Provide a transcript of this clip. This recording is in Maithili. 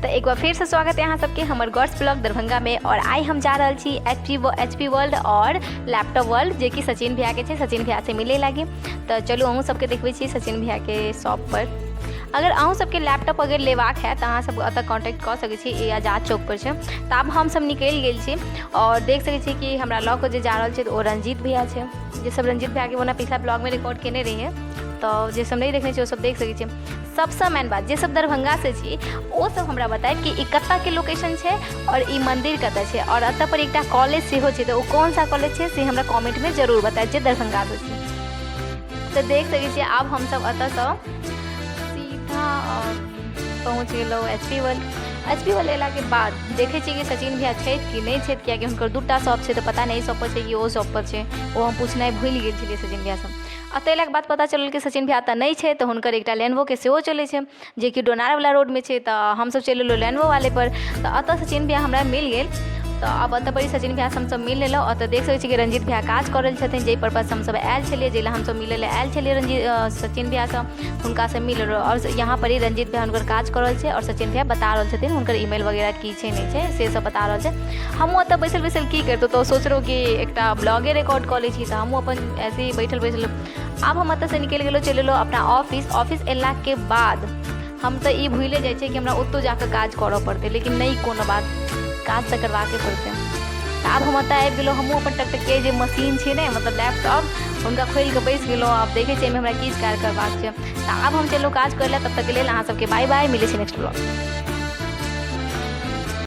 तऽ एक बार फेरसँ स्वागत है अहाँ सबके हमर गॉड्स ब्लॉग दरभंगामे। आओर आइ हम जा रहल छी एच पी वर्ल्ड आओर लैपटॉप वर्ल्ड, जेकि सचिन भैयाके छै। सचिन भैयासँ मिलै लागी। तऽ चलू, अहूँ सबके देखबै छी सचिन भैयाके शॉप पर। अगर अहूँ सबके लैपटॉप अगर लेबाक है, तऽ अहाँ सब एतऽ कॉन्टैक्ट कऽ सकै छी। ई आजाद चौक पर छै। तऽ आब हमसब निकलि गेल छी आओर देख सकै छी कि हमरा लऽ कऽ जे जा रहल छै, तऽ ओ रंजीत भैया छै। जे सब रंजीत भैयाके ओना पिछला ब्लॉगमे रिकॉर्ड केने रहियै, तऽ जे सब नहि देखने छै, ओ सब देख सकै छी। सबसँ मेन बात, जे सब दरभंगासँ छी, ओ सब हमरा बतायब कि ई कतऽके लोकेशन छै आओर ई मन्दिर कतऽ छै। आओर एतऽ पर एकटा कॉलेज सेहो छै, तऽ ओ कोन सा कॉलेज छै, से हमरा कमेंटमे जरूर बतायब जे दरभंगासँ छी। तऽ देख सकै छियै, आब हमसब एतऽसँ सीधा पहुँच गेलहुँ एच पी वर्ल्ड। एच पी वर्ल्ड एलाके बाद देखै छियै कि सचिन भैया छथि कि नहि छथि, कियाकि हुनकर दूटा शॉप छै, तऽ पता नहि एहि शॉप पर छै कि ओ शॉप पर छै। ओ हम पूछनाइ भूलि गेल छलियै सचिन भैयासँ। एतऽ एलाके बाद पता चलल कि सचिन भैया एतऽ नहि छै, तऽ हुनकर एकटा लेनवोके सेहो चलै छै, जेकि डोनारवला रोडमे छै। तऽ हमसब चलि एलहुँ लेनवो वाले पर। तऽ एतऽ सचिन भैया हमरा मिल गेल। तऽ आब एतऽ पर सचिन भैयासँ हमसब मिल लेलहुँ। एतऽ देख सकै छी कि रंजीत भैया काज कऽ रहल छथिन, जाहि पर्पजसँ हमसब आयल छलियै, जाहि लए हमसब मिलै लए आयल छलियै रंजीत सचिन भैयासँ, हुनकासँ मिल लेलहुँ। आओर यहाँ पर ही रंजीत भैया हुनकर काज कऽ रहल छै आओर सचिन भैया बता रहल छथिन, हुनकर ईमेल वगैरह की छै, नहि छै, से सब बता रहल छै। हमहूँ एतऽ बैसल बैसल की करितहुँ? तऽ सोचलहुँ कि एकटा ब्लॉगे रिकॉर्ड कऽ लै छी। तऽ हमहूँ अपन ऐसे ही बैठल बैसल आब हम एतऽसँ निकलि गेलहुँ, चलि एलहुँ अपना ऑफिस। ऑफिस एलाके बाद हम तऽ ई भूले जाइ छियै कि हमरा ओतौ जाकऽ काज करऽ पड़तै, लेकिन नहि, कोनो बात, काज तऽ करबाके पड़तै। तऽ आब हम एतऽ आबि गेलहुँ। हमहूँ अपन टकटकिया जे मशीन छै ने, मतलब लैपटॉप, हुनका खोलि कऽ बैसि गेलहुँ। आब देखै छियै एहिमे हमरा की काज करबाक छै। तऽ आब हम चललहुँ काज करै लए। तब तकके लेल अहाँ सबके बाय बाय, मिलै छै नेक्स्ट ब्लॉग।